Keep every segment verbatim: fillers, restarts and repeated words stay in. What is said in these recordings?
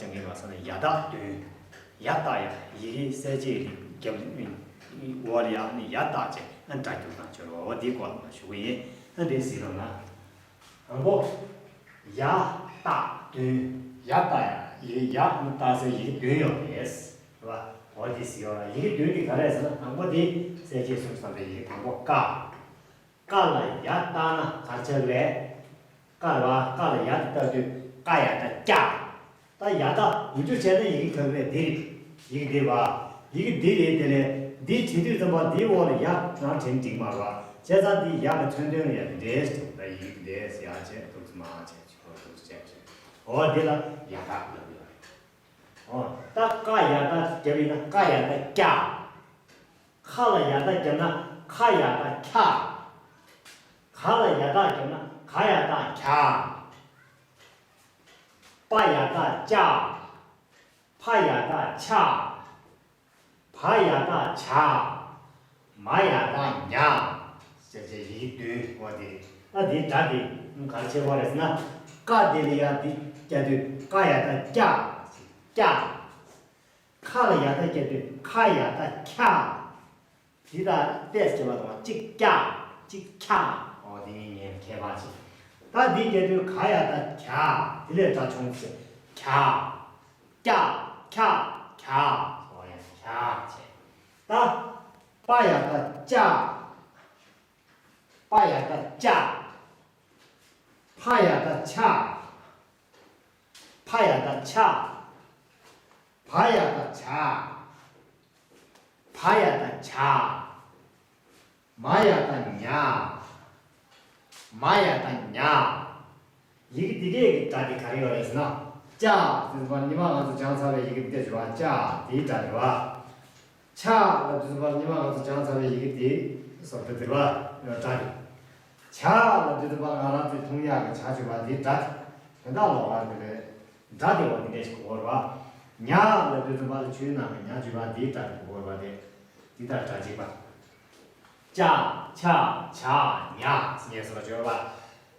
ཅང་གི་བ་ས་ནས་ཡ་བཏགས་དོན། ཡ་བཏགས་ཡ། ཡི་གེ་གསལ་བྱེད་རིགས་རྒྱབ་འོག་ལ་ཡ་ནི་ཡ་བཏགས་བྱས་ཨ་སྒྲ་སྒྱུར་སྟངས་སྦྱོར་བ་འོ་འདིའི་སྐོར་ལ་ཞུ་གི་ཡིན། ཨ་འདི་གཟིགས་རོགས་གནང་། དང་པོ། ཡ་བཏགས་དོན། ཡ་བཏགས་ཡ། ཡི་གེ་ཡ་ནི་བཏགས་སའི་ཡི་གེ་དོན་ཡོད་རེད། རེད་བ། འོ་འདི་གཟིགས་རོགས་གནང་། ཡི་གེ་དོན་འདི་ག་རེ་རེད་ཟེར་ན། དང་པོ་འདི་གསལ་བྱེད་གསུམ་ཚང་པའི་ཡི་གེ་དང་པོ་ཀ། ཀ་ལ་ཡ་བཏགས་ན་ག་རེ་ཆགས་ཀྱི་རེད། ཀ་རེད་བ། ཀ་ལ་ཡ་དེ་བཏགས་དུས་ཀ་ཡ་བཏགས་ཀྱ། ད་ཡ་བཏགས་འུ་ཅུ་བྱས་ན་ཡི་གེ་ག་རེ་རེད། འདི་རེད། ཡི་གེ་འདི་རེད་བ། ཡི་གེ་འདི་རེད། དེ་ལས་འདི་བྲིས་དུས་ཙམ་པ་འདིའི་འོག་ལ་ཡ་རང་བྲིས་འགྲིག་མ་རེད་བ། བྱས་ཙང་འདི་ཡ་གི་མཚོན་དོན་ལ་ཡ་དེ་འདྲས་ཞིག་འདུག་ད་ཡི་གེ་འདི་འདྲས་ཡ་བྱས་འདུག་མ་བྱས་ཅིག་འདུག་བྱས་ཅིག་འོ་འདི་ལ་ཡ་བཏགས་ལབ་ཡོད་རེད། འོ་ད་ཀ་ཡ་བཏགས་རྒྱབ་ཡིན་ན་ཀ་ཡ་བཏགས་ཀྱ། ཁ་ལ་ཡ་བཏགས་བརྒྱབ་ན་ཁ་ཡ་བཏགས་ཁྱ། ག་ལ་ཡ་བཏགས་བརྒྱབ་ན་ག་ཡ་བཏགས་གྱ། པ་ཡ་བཏགས་ཅ། ཕ་ཡ་བཏགས་ཕྱ། བ་ཡ་བཏགས་བྱ། མ་ཡ་བཏགས་མྱ། ཞེས་བྱས་ཡི་གེ་བདུན་འོ་དེ་རེད། ད་འདིའི་སྒྲ་དེ་ག་རེ་ཆགས་པ་རེད་ཟེར་ན། ཀ་དེ་ལ་ཡ་འདི་བརྒྱབ་དུས་ཀ་ཡ་བཏགས་ཀྱ། ཀྱ། ཁ་ལ་ཡ་བཏགས་བརྒྱབ་དུས་ཁ་ཡ་བཏགས་ཁྱ། འདི་དང་ཏོག་ཙམ་ཁྱད་པར་འདུག་བ། གཅིག་ཀྱ། གཅིག་ཁྱ། འོ་དེ་གཉིས་ཁྱད་པར་ཅིག་ད་འདི་བརྒྱབ་དུས་ག་ཡ་བཏགས་གྱ། དེ་ལས་སྒྲ་བྱུང་ཟེར། གྱ། ཀྱ། ཁྱ། གྱ། འོ་ཡ་གྱ་བྱས། ད་པ་ཡ་བཏགས་པྱ། པ་ཡ་བཏགས་པྱ། ཕ་ཡ་བཏགས་ཕྱ། ཕ་ཡ་བཏགས་ཕྱ། བ་ཡ་བཏགས་བྱ། བ་ཡ་བཏགས་བྱ། མ་ཡ་བཏགས་མྱ། མ་ཡ་བཏགས་མྱ། ཡི་གེ་འདི་གའི་གི་སྒྲ་དེ་ག་རེ་ཡོད་རེད་ཟེར་ན། ཅ་ཟེར་བ་ཉི་མ་ང་ཚོ་སྦྱངས་ཚར་བའི་ཡི་གེ་འདི་ཞུ་བ་ཅ་དེའི་སྒྲ་རེད་བ། ཆ་ལབ་དུས་ཙམ་པར་ཉི་མ་ང་ཚོ་སྦྱངས་ཚར་བའི་ཡི་གེ་དེ་སོར་དུ་དེར་བ་ཡོད་སྒྲ་རེད། ཇ་ལབ་དུས་ཙམ་པར་ང་རང་ཚོའི་འཐུང་ཡག་གི་ཇ་ཞུ་བ་དེའི་སྒྲ་དེ། དོན་དག་ལོགས་ཀ་དེ་རེད། སྒྲ་དེ་བ་དེ་འདྲས་ཞིག་གོ་དགོས་རེད་བ། ཉ་ལབ་དུས་ཙམ་པར་ཆུའི་ནང་གི་ཉ་ཞུ་བ་དེའི་སྒྲ་དེ་གོ་དགོས་རེད་བ། དེ་དེ་ལྟར་སྒྲ་གཅིག་པ། ཅ། ཆ། ཇ། ཉ་ཟེར་ངེས་སོ་ཅོ་བ།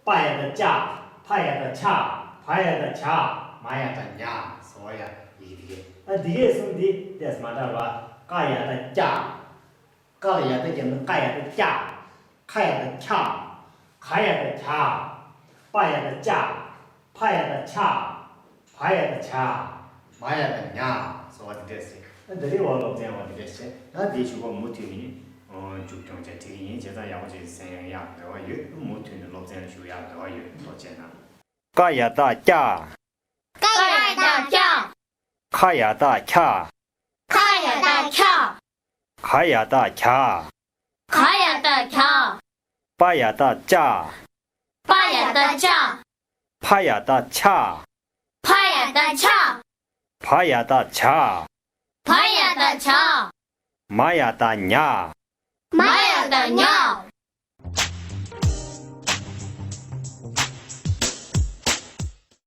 པ་ཡ་བཏགས་པྱ། ཕ་ཡ་བཏགས་ཕྱ། བ་ཡ་བཏགས་བྱ། མ་ཡ་བཏགས་མྱ། སོ་ཡ་ཡི་གེ་འདི་གས། ཨ་འདི་གས་གསུམ་འདི་ཏོག་ཙམ་མ་འདྲ་བ། ཀ་ཡ་བཏགས་ཀྱ། ཀ་ལ་ཡ་བཏགས་བརྒྱབ་ན་ཀ་ཡ་བཏགས་ཀྱ། ཁ་ཡ་བཏགས་ཁྱ། ག་ཡ་བཏགས་གྱ། པ་ཡ་བཏགས་པྱ། ཕ་ཡ་བཏགས་ཕྱ། བ་ཡ་བཏགས་བྱ། མ་ཡ་བཏགས་མྱ། སོ་བ་འདི་འདྲས་ཟེར། ཨ་འདི་རེད་བ། སློབ་ཚན་བ་འདི་འདྲས་བྱས། ད་འདིའི་གཞུག་གུ་མུ་མཐུད་ནས་མཇུག་སྐྱོང་བྱས་ཁྲིད་ཀྱི་ཡིན། བྱས་ཙང་ཡག་པོ་ཅིག་གསན་ཡག་འདོད་པ་ཡོད། མུ་མཐུད་ནས་སློབ་ཚན་ཞུགས་ཡག་འདོད་པ་ཡོད། ཐུགས་རྗེ་གནང་། ཀ་ཡ་བཏགས་ཀྱ། ཀ་ཡ་བཏགས་ཀྱ། ཁ་ཡ་བཏགས་ཁྱ། ཁ་ཡ་བཏགས་ཁྱ། ག་ཡ་བཏགས་གྱ། ག་ཡ་བཏགས་གྱ། པ་ཡ་བཏགས་པྱ། པ་ཡ་བཏགས་པྱ། ཕ་ཡ་བཏགས་ཕྱ། ཕ་ཡ་བཏགས་ཕྱ། བ་ཡ་བཏགས་བྱ། བ་ཡ་བཏགས་བྱ། མ་ཡ་བཏགས་མྱ། མ་ཡ་བཏགས་མྱ།